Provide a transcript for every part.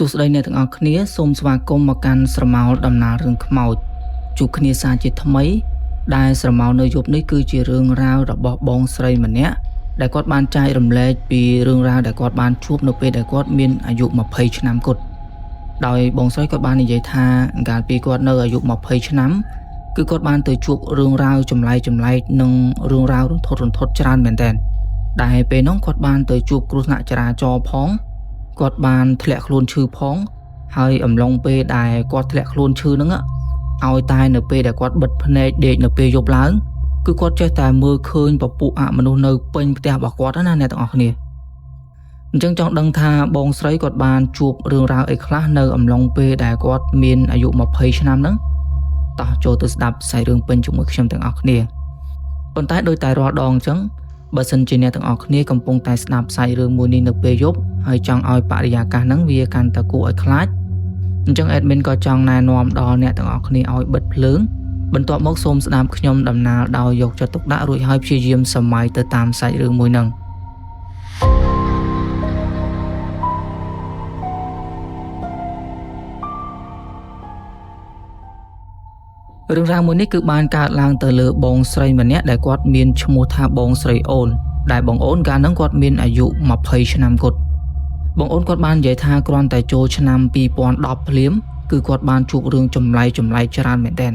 សួស្តីអ្នកទាំងអស់គ្នាសូមស្វាគមន៍មកកាន់ស្រមោលដំណើររឿងខ្មោចជួបគ្នាសាជាថ្មីដែលស្រមោលនៅយប់នេះគឺជារឿងរ៉ាវរបស់បងស្រីម្នាក់ដែលគាត់បានចែករំលែកពីរឿងរ៉ាវដែលគាត់បានជួបនៅពេលដែលគាត់មានអាយុ20ឆ្នាំគត់ដោយបងស្រីគាត់បាននិយាយថាកាលពីគាត់នៅអាយុ20ឆ្នាំគឺគាត់បានទៅជួបរឿងរ៉ាវចម្លែកនិងរឿងរ៉ាវរន្ធត់ច្រើនមែនទែនដែលពេលនោះគាត់បានទៅជួបគ្រោះថ្នាក់ចរាចរណ៍ផងគាត់បានធ្លាក់ខ្លួនឈឺផងហើយអំឡុងពេលដែលគាត់ធ្លាក់ខ្លួនឈឺហ្នឹងឲ្យតែនៅពេលដែលគាត់បិទភ្នែកដេកនៅពេលយប់ឡើងគឺគាត់ចេះតែមើលឃើញពពួកអមនុស្សនៅពេញផ្ទះរបស់គាត់ណាអ្នកទាំងអស់គ្នាអញ្ចឹងចង់ដឹងថាបងស្រីគាត់បានជួបរឿងរ៉ាវអីខ្លះនៅអំឡុងពេលដែលគាត់មានអាយុ20ឆ្នាំហ្នឹងតោះចូលទៅស្ដាប់សាច់រឿងពេញជាមួយខ្ញុំទាំងអស់គ្នាប៉ុន្តែដោយតែរាល់ដងអញ្ចឹងបើសិនជាអ្នកទាំងអស់គ្នាកំពុងតែស្ដាប់សាច់រឿងមួយនេះនៅពេលយប់ហើយចង់ឲ្យបរិយាកាសហ្នឹងវាកាន់តែគួរឲ្យខ្លាចអញ្ចឹង admin ក៏ចង់ណែនាំដល់អ្នកទាំងអស់គ្នាឲ្យបិទភ្លើងបន្ទាប់មកសូមស្ដាប់ខ្ញុំដំណើរដោយយកចិត្តទុកដាក់រួចហើយព្យាយាមសម័យទៅតាមសាច់រឿងមួយហ្នឹងរឿងរ៉ាវមួយនេះគឺបានកើតឡើងទៅលើបងស្រីម្នាក់ដែលគាត់មានឈ្មោះថាបងស្រីអូនដែលបងអូនកាលហ្នឹងគាត់មានអាយុ20ឆ្នាំគត់បងអូនគាត់បាននិយាយថាគ្រាន់តែចូលឆ្នាំ2010ភ្លាមគឺគាត់បានជួបរឿងចម្លែកច្រើនមែនទែន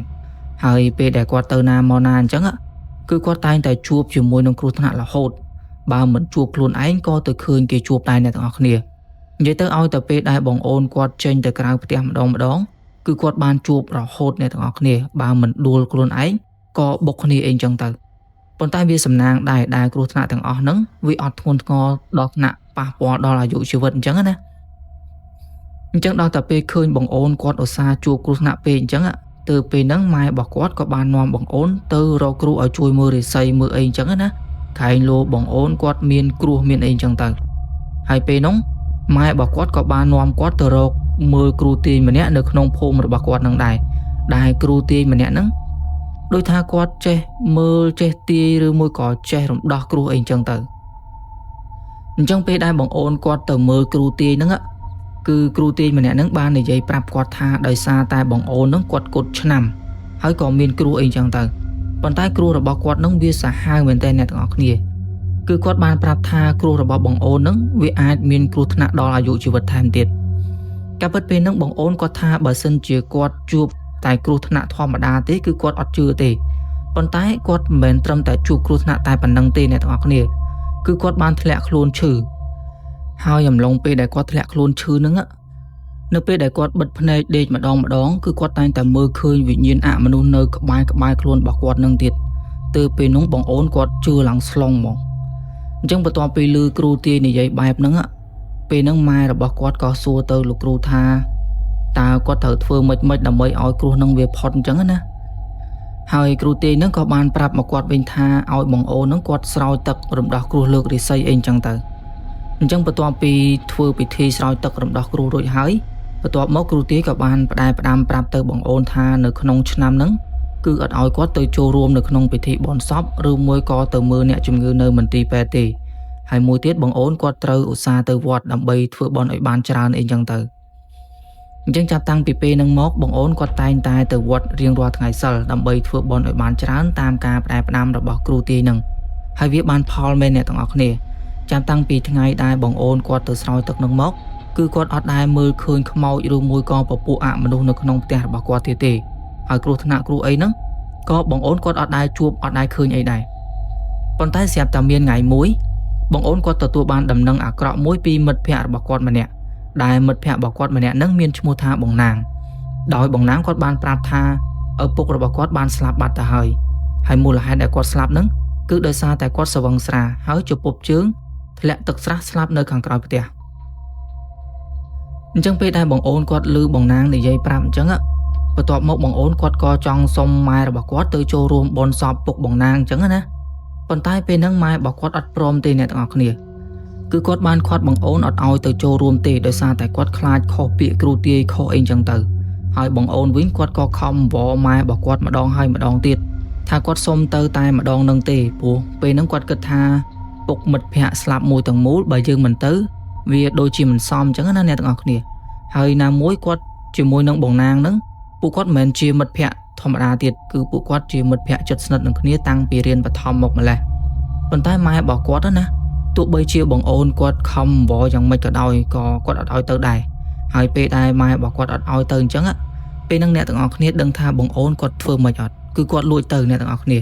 ហើយពេលដែលគាត់ទៅណាមកណាអញ្ចឹងគឺគាត់តែងតែជួបជាមួយនឹងគ្រោះថ្នាក់រហូតបើមិនជួបខ្លួនឯងក៏ទៅឃើញគេជួបដែរអ្នកទាំងអស់គ្នានិយាយទៅឲ្យតែពេលដែលបងអូនគាត់ចេញទៅក្រៅផ្ទះម្ដងគឺគាត់បានជួបរហូតអ្នកទាំងអស់គ្នាបើមិនដួលខ្លួនឯងក៏បុកគ្នាអីចឹងទៅប៉ុន្តែវាសំណាងដែរគ្រោះថ្នាក់ទាំងអស់ហ្នឹងវាអត់ធ្ងន់ធ្ងរដល់ថ្នាក់ប៉ះពាល់ដល់អាយុជីវិតអញ្ចឹងណាអញ្ចឹងដល់តែពេលឃើញបងអូនគាត់ឧស្សាហ៍ជួបគ្រោះថ្នាក់ពេកអញ្ចឹងទើបពេលហ្នឹងម៉ែរបស់គាត់ក៏បាននាំបងអូនទៅរកគ្រូឲ្យជួយមើលរិស័យមើលអីអញ្ចឹងណាខែងលោបងអូនគាត់មានគ្រោះមានអីអញ្ចឹងទៅហើយពេលហ្នឹងម៉ែរបស់គាត់ក៏បាននាំគាត់ទៅរកមើលគ្រូទាយម្នាក់នៅក្នុងភូមិរបស់គាត់នឹងដែរដែលគ្រូទាយម្នាក់ហ្នឹងដូចថាគាត់ចេះមើលចេះទាយឬមួយក៏ចេះរំដោះគ្រោះអីចឹងទៅអញ្ចឹងពេលដែលបងអូនគាត់ទៅមើលគ្រូទាយហ្នឹងគឺគ្រូទាយម្នាក់ហ្នឹងបាននិយាយប្រាប់គាត់ថាដោយសារតែបងអូនហ្នឹងគាត់គត់ឆ្នាំហើយក៏មានគ្រោះអីចឹងទៅប៉ុន្តែគ្រោះរបស់គាត់ហ្នឹងវាសាហាវមែនទែនអ្នកទាំងអស់គ្នាគឺគាត់បានប្រាប់ថាគ្រោះរបស់បងអូនហ្នឹងវាអាចមានគ្រោះថ្នាក់ដល់អាយុជីវិតថែមទៀតការពិតពេលហ្នឹងបងអូនគាត់ថាបើសិនជាគាត់ជួបតែគ្រោះថ្នាក់ធម្មតាទេគឺគាត់អត់ជឿទេប៉ុន្តែគាត់មិនមែនត្រឹមតែជួបគ្រោះថ្នាក់តែប៉ុណ្ណឹងទេអ្នកទាំងអស់គ្នាគឺគាត់បានធ្លាក់ខ្លួនឈឺហើយអំឡុងពេលដែលគាត់ធ្លាក់ខ្លួនឈឺហ្នឹងនៅពេលដែលគាត់បិទភ្នែកដេកម្ដងគឺគាត់តែងតែមើលឃើញវិញ្ញាណអមនុស្សនៅក្បែរខ្លួនរបស់គាត់នឹងទៀតទើបពេលនោះបងអូនគាត់ជឿឡើងស្លុងហ្មងអញ្ចឹងបន្ទាប់ពីឮគ្រូទាយនិយាយបែបហ្នឹងពេលហ្នឹងម៉ែរបស់គាត់ក៏សួរទៅលោកគ្រូថាតើគាត់ត្រូវធ្វើម៉េចដើម្បីឲ្យគ្រោះនឹងវាផុតអញ្ចឹងណាហើយគ្រូទាយហ្នឹងក៏បានប្រាប់មកគាត់វិញថាឲ្យបងអូនហ្នឹងគាត់ស្រោចទឹករំដោះគ្រោះលើករិស័យអីអញ្ចឹងទៅអញ្ចឹងបន្ទាប់ពីធ្វើពិធីស្រោចទឹករំដោះគ្រោះរួចហើយបន្ទាប់មកគ្រូទាយក៏បានផ្ដែផ្ដាំប្រាប់ទៅបងអូនថានៅក្នុងឆ្នាំហ្នឹងគឺអត់ឲ្យគាត់ទៅចូលរួមនៅក្នុងពិធីបុណ្យសពឬមួយក៏ទៅមើលអ្នកជំងឺនៅមន្ទីរពេទ្យទេហើយមួយទៀតបងអូនគាត់ត្រូវឧស្សាហ៍ទៅវត្តដើម្បីធ្វើបុណ្យឲ្យបានច្រើនអីចឹងទៅអញ្ចឹងចាប់តាំងពីពេលហ្នឹងមកបងអូនគាត់តែងតែទៅវត្តរៀងរាល់ថ្ងៃសិលដើម្បីធ្វើបុណ្យឲ្យបានច្រើនតាមការផ្ដែផ្ដាំរបស់គ្រូទាយហ្នឹងហើយវាបានផលមែនអ្នកទាំងអស់គ្នាចាប់តាំងពីថ្ងៃដែលបងអូនគាត់ទៅស្រោចទឹកហ្នឹងមកគឺគាត់អត់ដែលមើលឃើញខ្មោចឬមួយក៏ពពួកអមនុស្សនៅក្នុងផ្ទះរបស់គាត់ទៀតទេហើយគ្រោះថ្នាក់គ្រោះអីហ្នឹងក៏បងអូនគាត់អត់ដែលជួបអត់ដែលឃើញអីដែរប៉ុន្តែស្រាប់តែមានថ្ងៃមួយបងអូនគាត់ទទួលបានដំណឹងអាក្រក់មួយពីមិត្តភ័ក្តិរបស់គាត់ម្នាក់ដែលមិត្តភ័ក្តិរបស់គាត់ម្នាក់នឹងមានឈ្មោះថាបងណាងដោយបងណាងគាត់បានប្រាប់ថាឪពុករបស់គាត់បានស្លាប់បាត់ទៅហើយហើយមូលហេតុដែលគាត់ស្លាប់នឹងគឺដោយសារតែគាត់ស្រវឹងស្រាហើយជពប់ជើងធ្លាក់ទឹកស្រះស្លាប់នៅខាងក្រោយផ្ទះអញ្ចឹងពេលដែលបងអូនគាត់ឮបងណាងនិយាយប្រាប់អញ្ចឹងបន្ទាប់មកបងអូនគាត់ក៏ចង់សុំម៉ែរបស់គាត់ទៅចូលរួមបុណ្យសពពុកបងណាងអញ្ចឹងណាប៉ុន្តែពេលហ្នឹងម៉ែរបស់គាត់អត់ព្រមទេអ្នកទាំងអស់គ្នាគឺគាត់បានខាត់បងអូនអត់ឲ្យទៅចូលរួមទេដោយសារតែគាត់ខ្លាចខុសពាក្យគ្រូទាយខុសអីចឹងទៅហើយបងអូនវិញគាត់ក៏ខំវម៉ែរបស់គាត់ម្ដងហើយម្ដងទៀតថាគាត់សុំទៅតែម្ដងនឹងទេព្រោះពេលហ្នឹងគាត់គិតថាពុកមិត្តភ័ក្តិស្លាប់មួយទាំងមូលបើយើងមិនទៅវាដូចជាមិនសមចឹងណាអ្នកទាំងអស់គ្នា ហើយណាមួយគាត់ជាមួយនឹងបងណាងហ្នឹងពួកគាត់មិនមែនជាមិត្តភ័ក្តិធម្មតាទៀតគឺពួកគាត់ជាមិត្តភ័ក្តិជិតស្និទ្ធនឹងគ្នាតាំងពីរៀនបឋមមកម្លេះប៉ុន្តែម៉ែរបស់គាត់ណាទោះបីជាបងអូនគាត់ខំវល់យ៉ាងម៉េចក៏ដោយក៏គាត់អត់ឲ្យទៅដែរហើយពេលដែលម៉ែរបស់គាត់អត់ឲ្យទៅអញ្ចឹងពេលហ្នឹងអ្នកទាំងអស់គ្នាដឹងថាបងអូនគាត់ធ្វើម៉េចអត់គឺគាត់លួចទៅអ្នកទាំងអស់គ្នា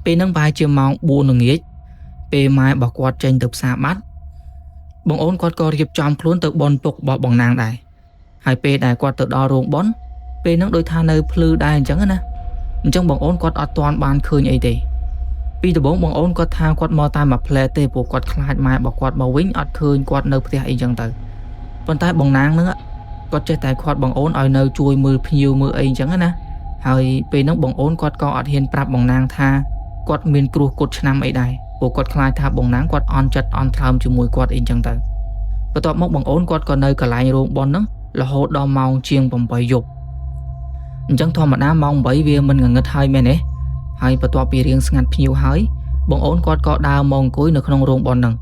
ពេលហ្នឹងប្រហែលជាម៉ោង4ល្ងាចពេលម៉ែរបស់គាត់ចេញទៅផ្សារបាត់បងអូនគាត់ក៏រៀបចំខ្លួនទៅបន់ពុករបស់បងណាងដែរហើយពេលដែលគាត់ទៅដល់រោងបន់ពេលហ្នឹងដូចថានៅភ្លឺដែរអញ្ចឹងណាអញ្ចឹងបងអូនគាត់អត់ទាន់បានឃើញអីទេពីដំបូងបងអូនគាត់ថាគាត់មកតាមមួយផ្លែទេព្រោះគាត់ខ្លាចម៉ែរបស់គាត់មកវិញអត់ឃើញគាត់នៅផ្ទះអីចឹងទៅប៉ុន្តែបងណាងហ្នឹងគាត់ចេះតែខាត់បងអូនឲ្យនៅជួយមើលភ្ញៀវមើលអីចឹងណាហើយពេលហ្នឹងបងអូនគាត់ក៏អត់ហ៊ានប្រាប់បងណាងថាគាត់មានគ្រោះគត់ឆ្នាំអីដែរព្រោះគាត់ខ្លាចថាបងណាងគាត់អន់ចិត្តអន់ថ្លើមជាមួយគាត់អីចឹងទៅបន្ទាប់មកបងអូនគាត់ក៏នៅកន្លែងរោងបុណ្យហ្នឹងរហូតដល់ម៉ោងជាង8យប់អញ្ចឹងធម្មតាម៉ោង8វាមិនងងឹតហើយមែនទេហើយបន្ទាប់ពីរៀងស្ងាត់ភ្ញៀវហើយបងអូនគាត់ក៏ដើរមកអង្គុយនៅក្នុងរោងបុណ្យហ្នឹង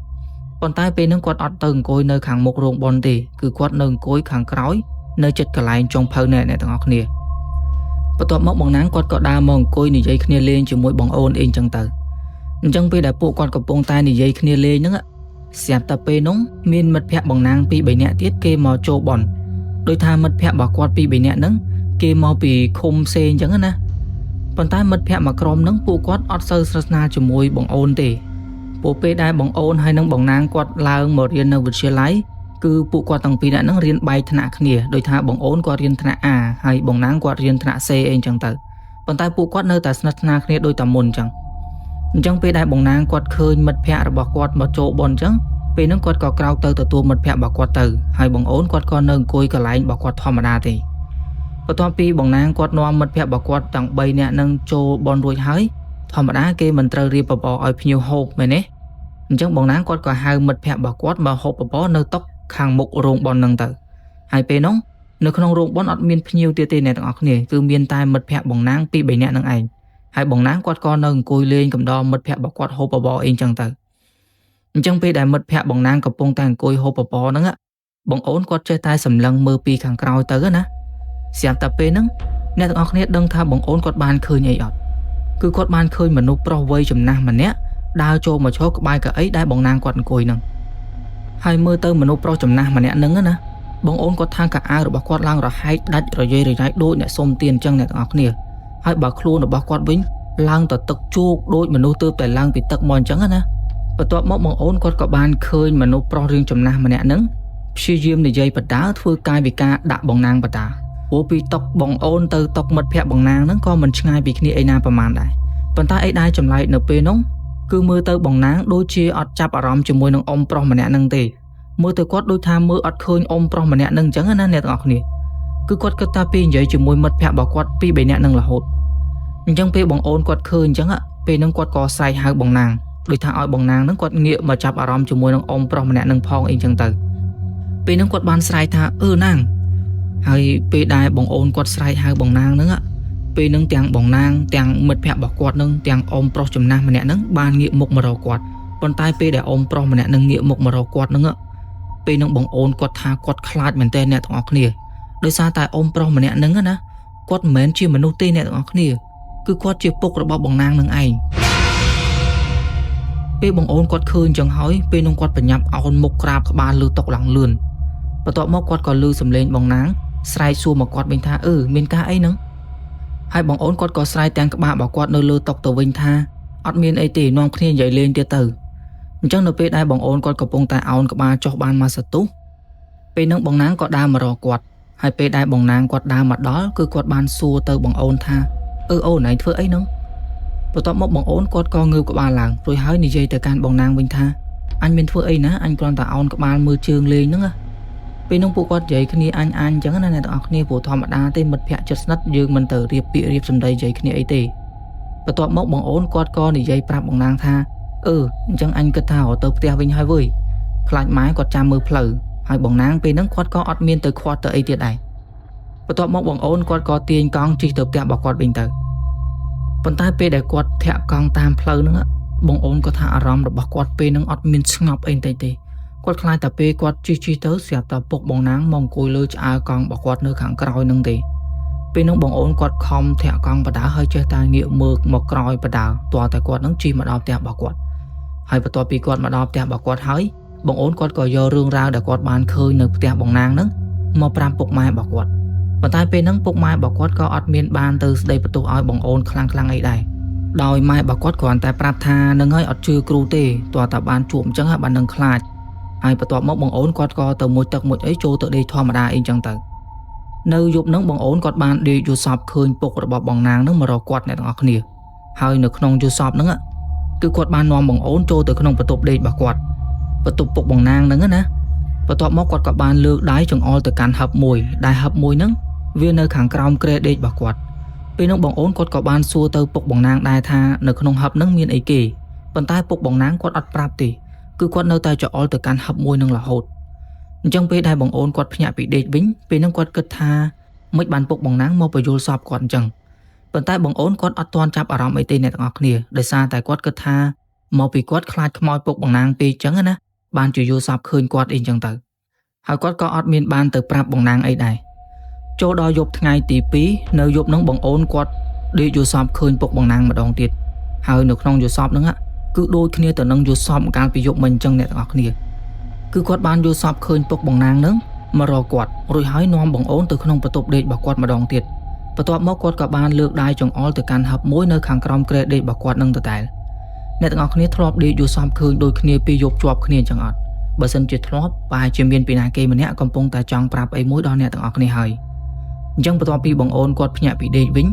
ប៉ុន្តែពេលហ្នឹងគាត់អត់ទៅអង្គុយនៅខាងមុខរោងបុណ្យទេគឺគាត់នៅអង្គុយខាងក្រោយនៅជិតកន្លែងចុងភៅអ្នកទាំងអស់គ្នាបន្ទាប់មកបងណាងគាត់ក៏ដើរមកអង្គុយនិយាយគ្នាលេងជាមួយបងអូនអីចឹងទៅអញ្ចឹងពេលដែលពួកគាត់កំពុងតែនិយាយគ្នាលេងហ្នឹងស្រាប់តែពេលនោះមានមិត្តភ័ក្តិបងណាង2 3នាក់ទៀតគេមកចូលបុណ្យដោយថាមិត្តភ័ក្តិរបស់គាត់2 3នាក់ហ្នឹងគេមកពីឃុំផ្សេងអញ្ចឹងណាប៉ុន្តែមិត្តភ័ក្តិមួយក្រុមហ្នឹងពួកគាត់អត់សូវស្និទ្ធស្នាលជាមួយបងអូនទេពួកពេលដែលបងអូនហើយនិងបងណាងគាត់ឡើងមករៀននៅវិទ្យាល័យគឺពួកគាត់ទាំងពីរនាក់ហ្នឹងរៀនបែកថ្នាក់គ្នាដោយថាបងអូនគាត់រៀនថ្នាក់ A ហើយបងណាងគាត់រៀនថ្នាក់ C អីអញ្ចឹងទៅប៉ុន្តែពួកគាត់នៅតែស្និទ្ធស្នាលគ្នាដូចតែមុនអញ្ចឹងអញ្ចឹងពេលដែលបងណាងគាត់ឃើញមិត្តភ័ក្តិរបស់គាត់មកចូលបុណ្យអញ្ចឹងពេលហ្នឹងគាត់ក៏ក្រោកទៅទទួលមិត្តភ័ក្តិរបស់គាត់ទៅហើយបងអូនគាត់ក៏នៅអង្គុយកន្លែងរបស់គាត់ធម្មតាទេបន្ទាប់ពីបងណាងគាត់នាំមិត្តភ័ក្តិរបស់គាត់ទាំង3នាក់នឹងចូលបុណ្យរួចហើយធម្មតាគេមិនត្រូវរៀបបបរឲ្យភ្ញៀវហូបមែនទេអញ្ចឹងបងណាងគាត់ក៏ហៅមិត្តភ័ក្តិរបស់គាត់មកហូបបបរនៅតុខាងមុខរោងបុណ្យហ្នឹងទៅហើយពេលនោះនៅក្នុងរោងបុណ្យអត់មានភ្ញៀវទៀតទេអ្នកទាំងអស់គ្នាគឺមានតែមិត្តភ័ក្តិបងណាង2 3នាក់ហ្នឹងឯងហើយបងណាងគាត់ក៏នៅអង្គុយលេងកំដរមិត្តភ័ក្តិរបស់គាត់ហូបបបរអីចឹងទៅអញ្ចឹងពេលដែលមិត្តភ័ក្តិបងណាងកំពុងតែអង្គុយហូបបបរហ្នឹងបងអូនគាត់ចេះតែសម្លឹងមើលពីខាងក្រោយទៅណាស្រាប់តែពេលហ្នឹងអ្នកទាំងអស់គ្នាដឹងថាបងអូនគាត់បានឃើញអីអត់គឺគាត់បានឃើញមនុស្សប្រុសវ័យចំណាស់ម្នាក់ដើរចូលមកឈរក្បែរកៅអីដែលបងណាងគាត់អង្គុយហ្នឹងហើយមើលទៅមនុស្សប្រុសចំណាស់ម្នាក់ហ្នឹងណាបងអូនគាត់ថាកៅអៅរបស់គាត់ឡើងរហែកដាច់រយរយដូចអ្នកសុំទានអញ្ចឹងអ្នកទាំងអស់គ្នាហើយបើខ្លួនរបស់គាត់វិញឡើងទៅទឹកជោកដូចមនុស្សទើបតែឡើងពីទឹកមកអញ្ចឹងណាបន្ទាប់មកបងអូនគាត់ក៏បានឃើញមនុស្សប្រុសរៀងចំណាស់ម្នាក់ហ្នឹងព្យាយាមនិយាយបដាធ្វើកាយវិការដាក់បងណាងបដាព្រោះពីតុកបងអូនទៅតុកមិត្តភ័ក្តិបងណាងហ្នឹងក៏មិនឆ្ងាយពីគ្នាអីណាប្រហែលដែរប៉ុន្តែអីដែរចម្លែកនៅពេលនោះគឺមើលទៅបងណាងដូចជាអត់ចាប់អារម្មណ៍ជាមួយនឹងអ៊ំប្រុសម្នាក់ហ្នឹងទេមើលទៅគាត់ដូចថាមើលអត់ឃើញអ៊ំប្រុសម្នាក់ហ្នឹងអញ្ចឹងណាអ្នកទាំងអស់គ្នាគឺគាត់គិតថាពេលនិយាយជាមួយមិត្តភ័ក្តិរបស់គាត់2 3នាក់ហ្នឹងរហូតអញ្ចឹងពេលបងអូនគាត់ឃើញអញ្ចឹងពេលហ្នឹងគាត់ក៏ស្រែកហៅបងណាងដូចថាឲ្យបងណាងហ្នឹងគាត់ងាកមកចាប់អារម្មណ៍ជាមួយនឹងអ៊ំប្រុសម្នាក់ហ្នឹងផងអីចឹងទៅពេលហ្នឹងគាត់បានស្រែកថាអឺណាងហើយពេលដែលបងអូនគាត់ស្រែកហៅបងណាងហ្នឹងពេលហ្នឹងទាំងបងណាងទាំងមិត្តភ័ក្តិរបស់គាត់ហ្នឹងទាំងអ៊ំប្រុសចំណាស់ម្នាក់ហ្នឹងបានងាកមុខមករកគាត់ប៉ុន្តែពេលដែលអ៊ំប្រុសម្នាក់ហ្នឹងងាកមុខមករកគាត់ហ្នឹងពេលហ្នឹងបងអូនគាត់ថាគាត់ខ្លាចមែនទែនអ្នកទាំងអស់គ្នាដោយសារតែអ៊ំប្រុសម្នាក់ហ្នឹងណាគាត់មិនមែនជាមនុស្សទេអ្នកទាំងអស់គ្នាគឺគាត់ជាពុករបស់បងណាងនឹងឯងពេលបងអូនគាត់ឃើញចឹងហើយពេលនោះគាត់ប្រញាប់អោនមុខក្រាបក្បាលលើតុឡើងលឿនបន្ទាប់មកគាត់ក៏លឺសំឡេងបងណាងស្រែកសួរមកគាត់វិញថាអឺមានការអីហ្នឹងហើយបងអូនគាត់ក៏ស្រែកទាំងក្បាលរបស់គាត់នៅលើតុទៅវិញថាអត់មានអីទេនាំគ្នានិយាយលេងទៀតទៅអញ្ចឹងនៅពេលដែលបងអូនគាត់កំពុងតែអោនក្បាលចុះបានមួយសន្ទុះពេលហ្នឹងបងណាងក៏ដើរមករកគាត់ហើយពេលដែលបងណាងគាត់ដើរមកដល់គឺគាត់បានសួរទៅបងអូនថាអឺអូនឯងធ្វើអីហ្នឹងបន្ទាប់មកបងអូនគាត់ក៏ងើបក្បាលឡើងរួចហើយនិយាយទៅកាន់បងណាងវិញថាអញមានធ្វើអីណាអញគ្រាន់តែអោនក្បាលមើលជើងលេងហ្នឹងណាពេលនោះពួកគាត់និយាយគ្នាអញអញ្ចឹងណាអ្នកទាំងអស់គ្នាព្រោះធម្មតាទេមិត្តភ័ក្តិជិតស្និទ្ធយើងមិនទៅរៀបពាក្យរៀបសម្ដីនិយាយគ្នាអីទេបន្ទាប់មកបងអូនគាត់ក៏និយាយប្រាប់បងណាងថាអឺអញ្ចឹងអញគិតថារត់ទៅផ្ទះវិញហើយវើយខ្លាចម៉ែគាត់ចាំមើលផ្លូវហើយបងណាងពេលហ្នឹងគាត់ក៏អត់មានទៅខ្វាត់ទៅអីទៀតដែរបន្ទាប់មកបងអូនគាត់ក៏ទាញកង់ជិះទៅផ្ទះរបស់គាត់វិញទៅប៉ុន្តែពេលដែលគាត់ធាក់កង់តាមផ្លូវហ្នឹងបងអូនគាត់ថាអារម្មណ៍របស់គាត់ពេលហ្នឹងអត់មានស្ងប់អីតិចទេ គាត់ខ្លាចតែពេលគាត់ជិះជិះទៅស្រាប់តែពុកបងណាងមកអង្គុយលើឆ្អើរកង់របស់គាត់នៅខាងក្រោយនឹងទេពេលនោះបងអូនគាត់ខំធាក់កង់បដាហើយចេះតែងាកមើលមកក្រោយបដាទាល់តែគាត់នឹងជិះមកដល់ផ្ទះរបស់គាត់ហើយបន្ទាប់ពីគាត់មកដល់ផ្ទះរបស់គាត់ហើយបងអូនគាត់ក៏យករឿងរ៉ាវដែលគាត់បានឃើញនៅផ្ទះបងណាងនឹងមកប្រាប់ពុកម៉ែរបស់គាត់ប៉ុន្តែពេលហ្នឹងពុកម៉ែរបស់គាត់ក៏អត់មានបានទៅស្ដីបន្ទោសឲ្យបងអូនខ្លាំងៗអីដែរដោយម៉ែរបស់គាត់គ្រាន់តែប្រាប់ថានឹងហើយអត់ជឿគ្រូទេទាល់តែបានជួបអញ្ចឹងហើយបាននឹងខ្លាចហើយបន្ទាប់មកបងអូនគាត់ក៏ទៅមួយទឹកមួយអីចូលទៅដេកធម្មតាអីចឹងទៅនៅយប់ហ្នឹងបងអូនគាត់បានដេកយល់សពឃើញពុករបស់បងណាងហ្នឹងមករកគាត់អ្នកទាំងអស់គ្នាហើយនៅក្នុងយល់សពហ្នឹងគឺគាត់បាននាំបងអូនចូលទៅក្នុងបន្ទប់ដេករបស់គាត់បន្ទប់ពុកបងណាងហ្នឹងណាបន្ទាប់មកគាត់ក៏បានលើកដៃចង្អុលទៅកាន់ហឹបមួយដែលហឹបមួយហ្នឹងវានៅខាងក្រោមគ្រែដេករបស់គាត់ពេលនោះបងអូនគាត់ក៏បានសួរទៅពុកបងណាងដែរថានៅក្នុងហឹបហ្នឹងមានអីគេប៉ុន្តែពុកបងណាងគាត់អត់ប្រាប់ទេគឺគាត់នៅតែចង្អុលទៅកាន់ហឹបមួយនឹងរហូតអញ្ចឹងពេលដែលបងអូនគាត់ភ្ញាក់ពីដេកវិញពេលហ្នឹងគាត់គិតថាមិនបានពុកបងណាងមកបញ្យល់សពគាត់អញ្ចឹងប៉ុន្តែបងអូនគាត់អត់ទាន់ចាប់អារម្មណ៍អីទេអ្នកទាំងអស់គ្នាដោយសារតែគាត់គិតថាមកពីគាត់ខ្លាចខ្មោចពុកបងណាងពេកអញ្ចឹងណាបានជាយល់សពឃើញគាត់អីអញ្ចឹងទៅហើយគាត់ក៏អត់មានបានទៅប្រាប់បងណាងអីដែរចូលដល់យប់ថ្ងៃទី2នៅយប់ហ្នឹងបងអូនគាត់ដេកយល់សពឃើញពុកបងណាងម្ដងទៀតហើយនៅក្នុងយល់សពហ្នឹងគឺដូចគ្នាទៅនឹងយល់សពកាលពីយប់មិញអញ្ចឹងអ្នកទាំងអស់គ្នាគឺគាត់បានយល់សពឃើញពុកបងណាងហ្នឹងមករកគាត់រួចហើយនាំបងអូនទៅក្នុងបន្ទប់ដេករបស់គាត់ម្ដងទៀតបន្ទាប់មកគាត់ក៏បានលើកដៃចង្អុលទៅកាន់ហឹបមួយនៅខាងក្រោមគ្រែដេករបស់គាត់នឹងដដែលអ្នកទាំងអស់គ្នាធ្លាប់ដេកយល់សពឃើញដូចគ្នាពីយប់ជាប់គ្នាអញ្ចឹងអត់បើសិនជាធ្លាប់ប្រហែលជាមានពីណាគេម្នាក់កំពុងតែចង់ប្រាប់អីមួយដល់អ្នកទាំងអស់គ្នាហើយអញ្ចឹងបន្ទាប់ពីបងអូនគាត់ភ្ញាក់ពីដេកវិ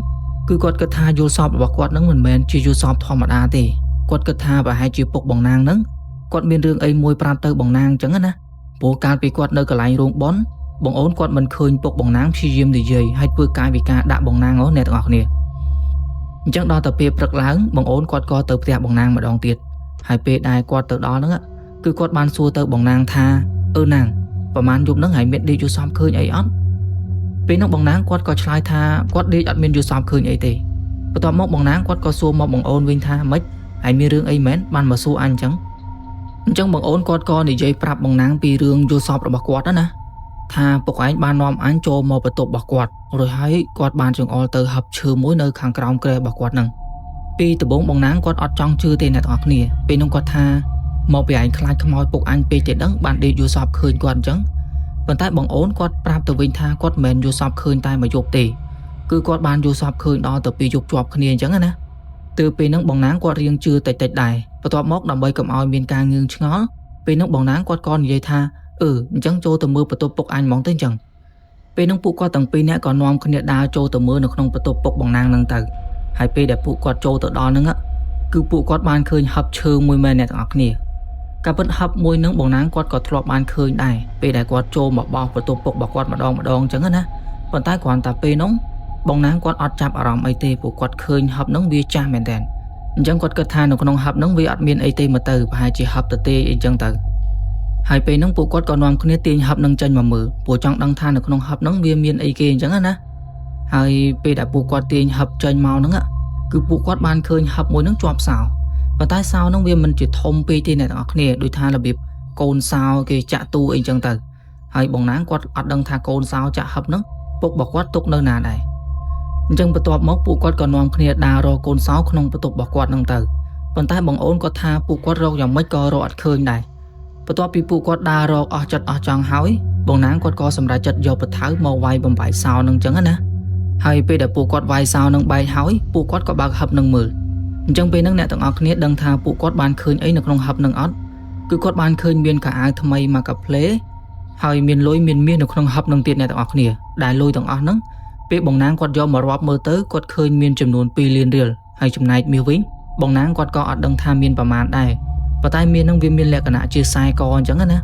ញគឺគាត់គិតថាយល់សពរបស់គាត់នឹងមិនមែនជាយល់សពធម្មតាទេគាត់គិតថាប្រហែលជាពុកបងណាងនឹងគាត់មានរឿងអីមួយប្រាប់ទៅបងណាងអញ្ចឹងណាព្រោះកាលពីគាត់នៅកន្លែងរោងបុណ្យបងអូនគាត់មិនឃើញពុកបងណាងព្យាយាមនិយាយហើយធ្វើកាយវិការដាក់បងណាងអូអ្នកទាំងអស់គ្នាអញ្ចឹងដល់ទៅពេលព្រឹកឡើងបងអូនគាត់ក៏ទៅផ្ទះបងណាងម្ដងទៀតហើយពេលដែលគាត់ទៅដល់ហ្នឹងគឺគាត់បានសួរទៅបងណាងថាអឺណាងប្រហែលយប់ហ្នឹងហើយមានដេកយល់សពឃើញអីអត់ពេលនោះបងណាងគាត់ក៏ឆ្លើយថាគាត់ដេកអត់មានយល់សពឃើញអីទេបន្ទាប់មកបងណាងគាត់ក៏សួរមកបងអូនវិញថាម៉េចហើយមានរឿងអីមែនបានមកសួរអញអញ្ចឹងបងអូនគាត់ក៏និយាយប្រាប់បងណាងពីរឿងយល់សពរបស់គាត់ណាថាពុកឯងបាននាំអញចូលមកបន្ទប់របស់គាត់រួចហើយគាត់បានចង្អុលទៅហឹបឈើមួយនៅខាងក្រោមគ្រែរបស់គាត់ហ្នឹងពីដំបូងបងណាងគាត់អត់ចង់ជឿទេអ្នកទាំងអស់គ្នាពេលនោះគាត់ថាមកពីឯងខ្លាចខ្មោចពុកអញពេកទេដឹងបានដេកយល់សពឃើញគាត់អញ្ចឹងប៉ុន្តែបងអូនគាត់ប្រាប់ទៅវិញថាគាត់មិនមែនយល់សពឃើញតែមួយយប់ទេគឺគាត់បានយល់សពឃើញដល់ទៅពីយប់ជាប់គ្នាអញ្ចឹងណាទើបពេលហ្នឹងបងណាងគាត់រៀងជឿតិចៗដែរបន្ទាប់មកដើម្បីកុំឲ្យមានការងឿងឆ្ងល់ពេលហ្នឹងបងណាងគាត់ក៏និយាយថាអញ្ចឹងចូលទៅមើលបន្ទប់ពុកអញហ្មងទៅអញ្ចឹងពេលហ្នឹងពួកគាត់ទាំងពីរនាក់ក៏នាំគ្នាដើរចូលទៅមើលនៅក្នុងបន្ទប់ពុកបងណាងហ្នឹងទៅហើយពេលដែលពួកគាត់ចូលទៅដល់ហ្នឹងគឺពួកគាត់បានឃើញហឹបឈើមួយមែនអ្នកទាំងអស់គ្នាការពិតហឹបមួយហ្នឹងបងណាងគាត់ក៏ធ្លាប់បានឃើញដែរពេលដែលគាត់ចូលមកបោសបន្ទប់ពុករបស់គាត់ម្ដងម្ដងអញ្ចឹងណាប៉ុន្តែគ្រាន់តែពេលហ្នឹងបងណាងគាត់អត់ចាប់អារម្មណ៍អីទេពួកគាត់ឃើញហឹបហ្នឹងវាចាស់មែនតើអញ្ចឹងគាត់គិតថានៅក្នុងហឹបហ្នឹងវាអត់មានអីទេមកទៅប្រហែលជាហឹបទៅទេអីចឹងទៅហើយពេលហ្នឹងពួកគាត់ក៏នាំគ្នាទាញហឹបហ្នឹងចេញមកមើលព្រោះចង់ដឹងថានៅក្នុងហឹបហ្នឹងវាមានអីគេអញ្ចឹងណាហើយពេលដែលពួកគាត់ទាញហឹបចេញមកហ្នឹងគឺពួកគាត់បានឃើញហឹបមួយហ្នឹងជាប់សោប៉ុន្តែសោហ្នឹងវាមិនជាធំពេកទេអ្នកទាំងអស់គ្នាដូចថារបៀបកូនសោគេចាក់ទូអីចឹងទៅហើយបងណាងគាត់អត់ដឹងថាកូនសោចាក់ហឹបហ្នឹងពុករបស់គាត់ទុកនៅណាដែរអញ្ចឹងបន្ទាប់មកពួកគាត់ក៏នាំគ្នាដើររកកូនសោក្នុងបន្ទប់របស់គាត់ហ្នឹងទៅប៉ុន្តែបងអូនគាត់ថាពួកគាត់រកយ៉ាងម៉េចក៏រកអត់ឃើញដែរបន្ទាប់ពីពួកគាត់ដើររកអស់ចិត្តអស់ចង់ហើយបងណាងគាត់ក៏សម្រេចចិត្តយកពថៅមកវាយបំបែកសោហ្នឹងចឹងណាហើយពេលដែលពួកគាត់វាយសោនឹងបែកហើយពួកគាត់ក៏បើកហឹបនឹងមើលអញ្ចឹងពេលហ្នឹងអ្នកទាំងអស់គ្នាដឹងថាពួកគាត់បានឃើញអីនៅក្នុងហឹបនឹងអត់គឺគាត់បានឃើញមានខោអាវថ្មីមកកាផ្លេហើយមានលុយមានមាសនៅក្នុងហឹបនឹងទៀតអ្នកទាំងអស់គ្នាដែលលុយទាំងអស់ហ្នឹងពេលបងណាងគាត់យកមករាប់មើលទៅគាត់ឃើញមានចំនួន2លានរៀលហើយចំណែកមាសវិញបងណាងគាត់ក៏អត់ដឹងថាមានប្រមាណដែរប៉ុន្តែមាសហ្នឹងវាមានលក្ខណៈជាខ្សែកអញ្ចឹងណា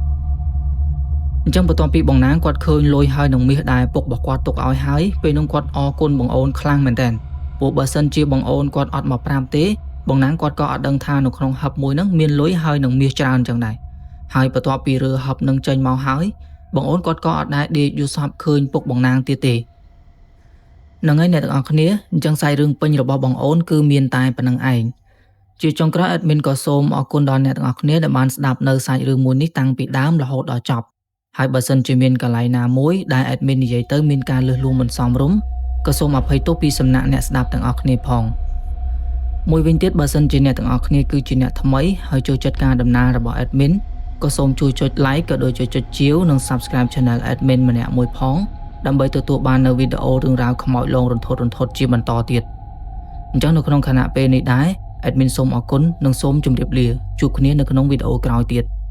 អញ្ចឹងបន្ទាប់ពីបងណាងគាត់ឃើញលុយហើយនឹងមាសដែលពុករបស់គាត់ទុកឲ្យហើយពេលនោះគាត់អរគុណបងអូនខ្លាំងមែនតើព្រោះបើសិនជាបងអូនគាត់អត់មកប្រាប់ទេបងណាងគាត់ក៏អត់ដឹងថានៅក្នុងហឹបមួយហ្នឹងមានលុយហើយនឹងមាសច្រើនអញ្ចឹងដែរហើយបន្ទាប់ពីរើហឹបនឹងចេញមកហើយបងអូនគាត់ក៏អត់ដែរដេកយល់សពឃើញពុកបងណាងទៀតទេហ្នឹងហើយអ្នកទាំងអស់គ្នាអញ្ចឹងសាច់រឿងពេញរបស់បងអូនគឺមានតែប៉ុណ្្នឹងឯង ជាចុងក្រោយ admin ក៏សូមអរគុណដល់អ្នកទាំងអស់គ្នាដែលបានស្ដាប់នៅសាច់រឿងមួយនេះតាំងពីដើមរហូតដល់ចប់ហើយបើសិនជាមានកន្លែងណាមួយដែល admin និយាយទៅមានការលើសលួសមិនសមរម្យក៏សូមអភ័យទោសពីសំណាក់អ្នកស្ដាប់ទាំងអស់គ្នាផងមួយវិញទៀតបើសិនជាអ្នកទាំងអស់គ្នាគឺជាអ្នកថ្មីហើយចូលចិត្តការដំណើររបស់ admin ក៏សូមជួយចុច like ក៏ដូចជាចុចជាវនិង subscribe channel admin ម្នាក់មួយផងដើម្បីទទួលបាននូវវីដេអូរឿងរ៉ាវខ្មោចលងរន្ធត់រន្ធត់ជាបន្តទៀតអញ្ចឹងនៅក្នុងខណៈពេលនេះដែរ admin សូមអរគុណនិងសូមជម្រាបលាជួបគ្នានៅក្នុងវីដេអូក្រោយទៀត។